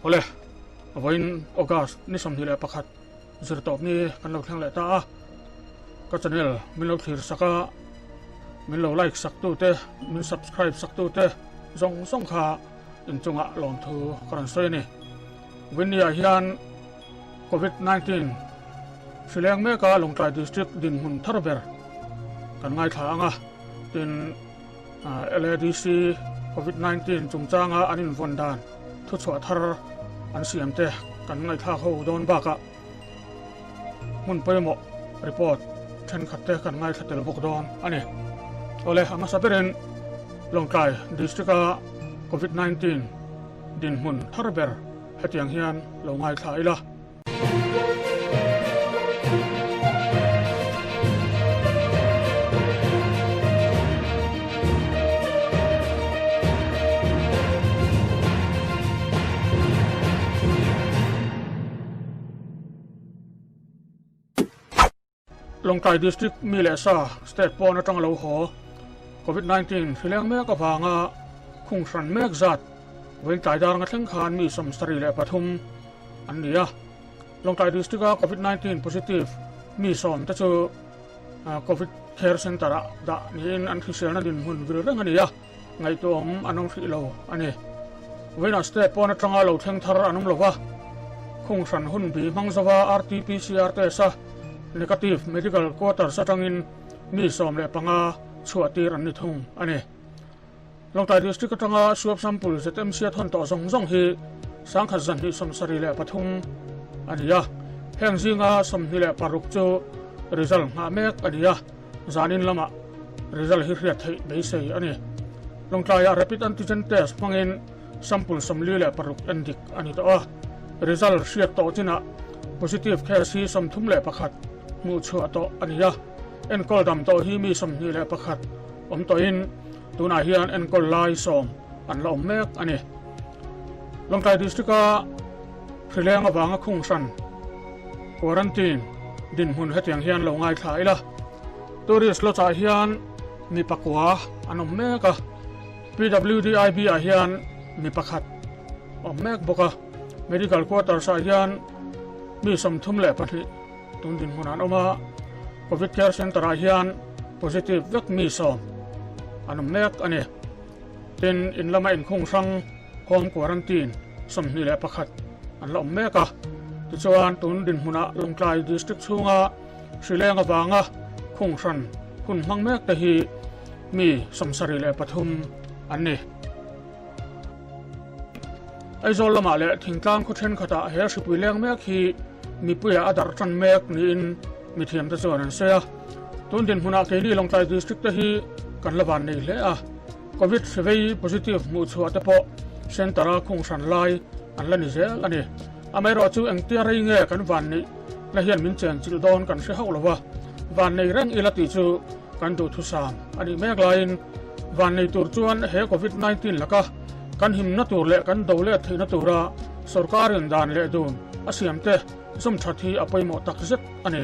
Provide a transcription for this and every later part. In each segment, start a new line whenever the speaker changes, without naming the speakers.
Awle, vawiin August ni 21 zirtawp ni kan lo thleng leh ta a, ka channel min lo thlir sak a, min lo like sak tu te, min subscribe sak tu te zawng zawng kha inchungah lawmthu ka rawn sawi a ni. Vawiinniah hian Covid 19 hrileng meka Lawngtlai District dinhmun thar ber kan ngaithla ang a, tin LADC Covid 19 chungchanga an invawn dan thuchhuah thar an siam te kan ngaihthlak ho dawn bakah hmun pawimawh report thenkhat te kan ngaithla tel bawk dawn a ni. Awle, a hmasa berin Lawngtlai District-a Covid 19 dinhmun thar ber Hetiang hian lo ngaithla ila. Lawngtlai District mi leh sa state pawn atang lo haw Covid 19 hrileng mek avanga khung hran mek zat vawiin tlai dar nga thleng khan mi 73 an ni a. Lawngtlai District a Covid 19 positive mi sawm te chu Covid Care Centre ah dah niin an hriselna dinhmun vil reng a ni a, ngaihtuahawm an awm hrih lo a ni. Vawiinah state pawn atanga lo thleng thar an awm lo va, khung hran hun bi hmang zova RT-PCR test a negative medical quarters atangin mi 15 chhuah tir an ni thung a ni. Lawngtlai District atanga swab sample ZMC a thawn tawh zawng zawng hi 1273 a ni a, heng zinga 26 chu result nghah mek a ni a, zanin lamah result hi hriat theih beisei a ni. Lawngtlaiah rapid antigen test hmangin sample 46 en dik a ni tawh a, result hriat tawh chinah positive case hi 31 hmuh chhuah tawh a ni a, enkawl dam tawh hi mi 21 awm tawhin tunah hian enkawl lai sawm an la awm mek a ni. Lawngtlai District-a hrileng avanga khung hran quarantine dinhmun hetiang hian lo ngaithla ila. Tourist Lodge-ah hian mi pakua an awm mek a, PWDIB-ah hian mi pakhat awm mek bawk a, Medical Quarters-ah hian mi 32 tun dinhmunah an awm a, Covid Care Centre-ah hian positive vek mi sawm an awm mek a ni. Tin, in lama inkhung hrang home quarantine 21 an la awm mek a. Tichuan, tun dinhmunah Lawngtlai District chhunga hrileng avanga khung hran hun hmang mek te hi mi 73 an ni. Aizawl lamah leh thingtlang khaw thenkhatah he hripui leng mek hi mipuiah a darh tan mek niin mithiamte chuan an sawi a. Tun dinhmunah keini Lawngtlai District te hi kan la van nei hle a, Covid hrivei positive hmuh chhuah te pawh centre a khung hran lai an la ni zel a ni. Amaherawhchu engtia rei nge kan van neih na hian min chen chilh dawn kan hre hauh lo va, van nei reng ila tih chu kan duhthusam a nih mek laiin van nei tur chuan he Covid 19 laka kan himna tur leh kan do let theihna tura sorkarin dan leh dun a siam te zum that hi a pawimawh tak zet a ni.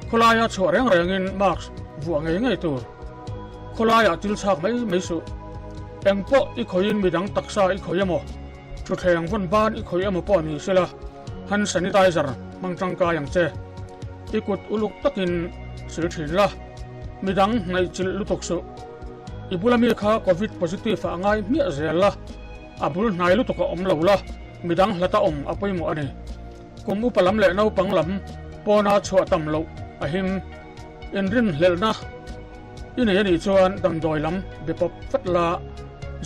Khawlaia chhuah reng rengin mask vuah ngei ngei tur. Khawlaiah thil chhak mai mai suh. Eng pawh i khawihin midang taksa i khawih emaw, thutthleng vawn ban i khawih emaw pawh ni sela, hand sanitizer hmang tangkai ang che. I kut uluk takin sil thin la, midang ngaihchilh lutuk suh. I bula mi kha covid positive ah ngai hmiah zel la, a bul hnai lutuk a awm lo la, midang hlata awm a pawimawh a ni. Kum upa lam leh naupang lam pawna chhuah tam loh a him. Inrinhlelhna i nei a nih chuan damdawi lam be pawp vat la,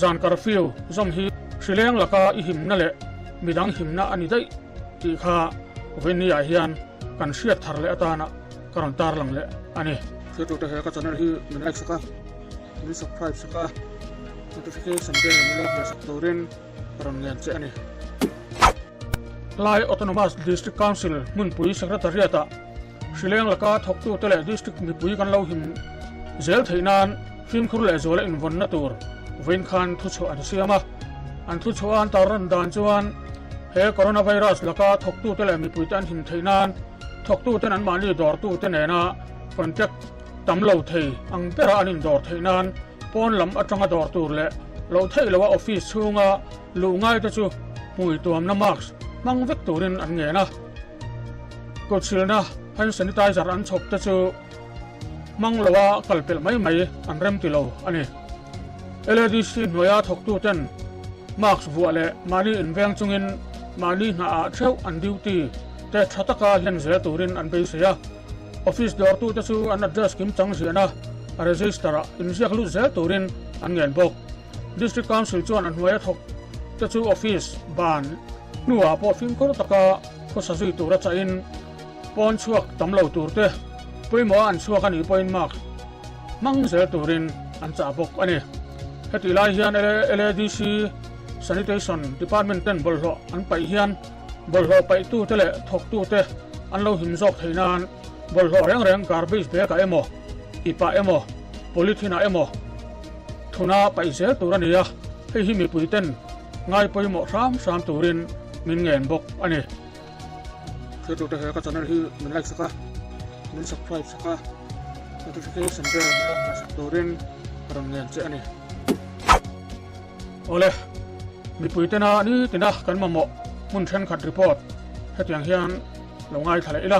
zan curfew zawm hi hrileng laka i himna leh midang himna a ni daih tih kha vawiinniah hian kan hriat thar leh atana ka rawn tarlang leh a ni. Hriatute he ka channel hi min like sak a, min subscribe sak a, notification bell min lo hmeh sak turin ka rawn ngen che a ni. Lai Autonomous District Council hmunpui Secretariat-ah Hrileng laka thawktute leh District mipui kan lo him zel theih nan fimkhur leh zuala invawnna tur vawiin khan thuchhuah an siam a. An thuchhuah an tarlan dan chuan he coronavirus laka thawktute leh mipuite an him theih nan thawktuten anmahni dawrtute nena contact tam lo thei ang bera an indawr theih nan pawn lam atanga dawr tur leh loh theih loha office chhunga luh ngaite chu. Hmui tuamna mask hmang vek turin an ngen a. Kutsilna hand sanitizer an chhawp te chu hmang loa kal pelh mai mai an rem ti lo a ni. LADC hnuaia thawktuten mask vuah leh mahni inveng chungin mahni hnaah theuh an duty te tha taka hlen zel turin an beisei a. Office dawrtute chu an address kimchang ziahna register-ah inziak lut zel turin an ngen bawk. District Council chuan a hnuaia thawk te chu office ban hnuah pawh fimkhur taka khawsa zui tura chahin pawn chhuak tam lo tur te pawimawha an chhuak a nih pawhin mark hmang zel turin an chah bawk a ni. Hetih lai hian LADC Sanitation Department ten bawlhhlawh an paih hian bawlhhlawh paihtute leh thawktute an lo him zawk theih nan bawlhhlawh reng reng garbage bag-ah emaw, ipah emaw, polythene-ah emaw thuna paih zel tur a ni a, hei hi mipuiten ngai pawimawh hram hram turin min ngen bawk a ni. Hretute he ka channel hi min like sak a, min subscribe sak a, notification bell min lo hmuh sak turin ka rawn ngen che a ni. Awle, mipuitena nitina kan mamawh hmun thenkhat report hetiang hian lo ngaithla leh ila.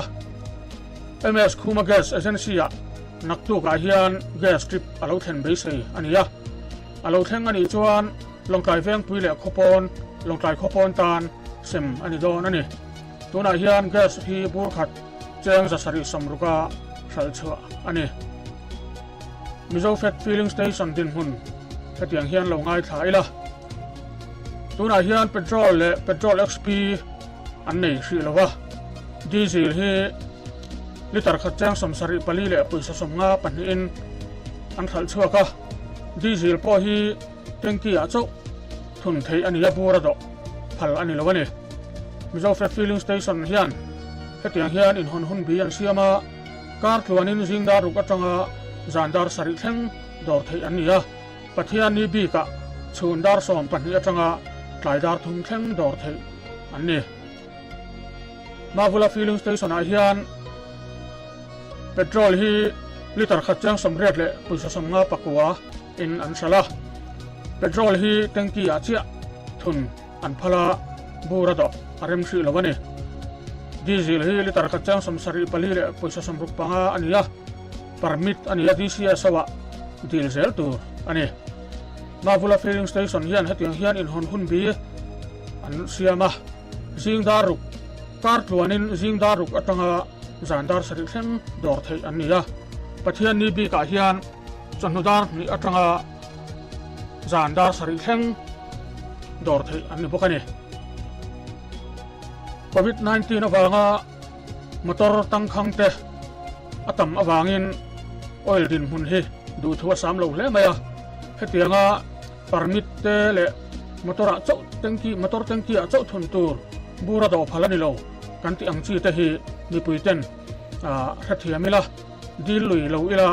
MS Khuma Gas Agency-ah naktukah hian gas trip a lo thlen beisei a ni a. A lo thleng a nih chuan Lawngtlai Vengpui leh Khawpawn, Lawngtlai Khawpawn tan sem a ni dawn a ni. Tunah hian gas hi bur khat cheng 760 a hralh chhuah a ni. Mizo Fat Filling Station dinhmun hetiang hian lo ngaithla ila. Tunah hian petrol leh petrol XP an nei hrih lo va, diesel hi litre khat cheng 74 leh pawisa 50 pahnihin an hralh chhuak a, diesel pawh hi tanky ah chauh thun theih a ni a, bur a dawh phal a ni lo a ni. Mizo Fat Filling Station hian hetiang hian inhawn hun bi an siam a, kar tluanin zing dar ruk atanga zan dar sarih thleng dawr theih an ni a. Pathianni bikah chhun dar 12 atanga tlai dar thum thleng dawr theih an ni. Mavula Filling Station ah hian petrol hi litre khat cheng 80 leh pawisa 50 pakua in an hralh a. Petrol hi tanky ah chiah thun an phal a, bur a dawh a rem hrih lo a ni. Diesel hi litre khat cheng 74 leh pawisa 65 a ni a. Permit a ni a, DCSO ah dil zel tur a ni. Mavula Filling Station hian hetiang hian inhawn hun bi an siam a, zing dar ruk kar tluanin zing dar ruk atanga zan dar sarih thleng dawr theih an ni a. Pathianni bikah hian chawhnu dar hnih atanga zan dar sarih thleng dawr theih an ni bawk a ni. Covid 19 avanga Motor tangkhang te a tam avangin oil dinhmun hi duhthu a sam lo hle mai a, hetianga permit te leh motor ah chauh tanky motor tanky ah chauh thun tur bur a dawh phal a ni lo kan tih ang chi te hi mipui ten ah hrethiam ila dil lui lo ila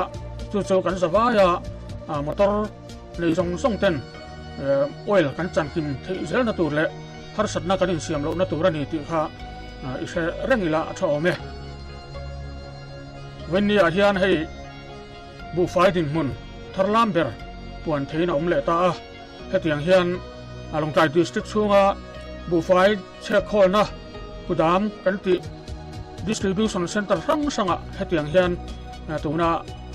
chu chu kan za vai a motor nei zawng zawng ten oil kan chankim theih zelna tur leh harsatna kan insiam lohna tur a ni tih kha i hre reng ila a tha awm e. Vawinia hian hei buhfai dinhmun thar lam ber puan theiin a awm leh ta a, hetiang hian Lawngtlai District chhunga buhfai chhekkhawlna kudam kan tih Distribution Centre hrang hrangah hetiang hian tuna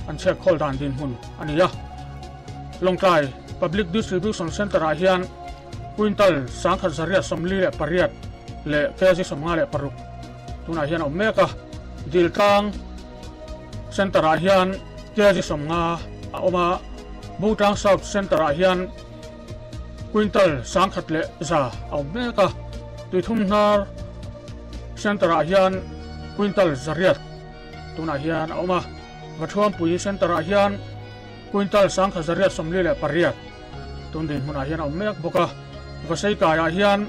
an chhekhawl dan dinhmun a ni a. Lawngtlai Public Distribution Centre-ah hian Quintal 1848 leh kg 56 tunah hian a awm mek a, Diltlang Centre ah hian kg 50 a awm a, Butlang South Centre ah hian Quintal 1100 a awm mek a, Tuithumhnar Centre ah hian Quintal 800 tunah hian a awm a, Vathuampui Centre ah hian Quintal 1848. Tun dinhmunah hian a awm mek bawk a, Vasei kaiah hian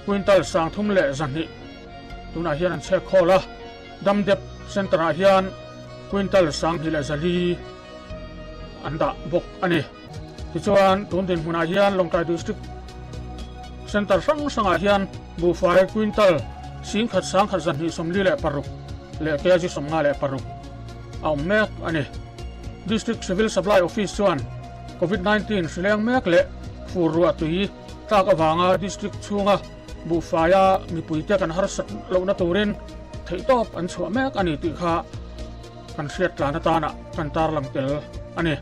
quintal 3200 tunah hian an chhek khawl a, Damdep Centre ah hian quintal 2400 an dah bawk a ni. Tichuan tun dinhmunah hian Lawngtlai District Centre hrang hrangah hian buhfai quintal 10,000 1246 leh kg 56 a awm mek a ni. District Civil Supply Office chuan Covid 19 hrileng mek leh fur ruah tui tlak avanga district chhunga Buhfaia mipuite kan harsat lohna turin theihtawp an chhuah mek a ni tih kha kan hriat tlan atana kan tarlang tel a ni.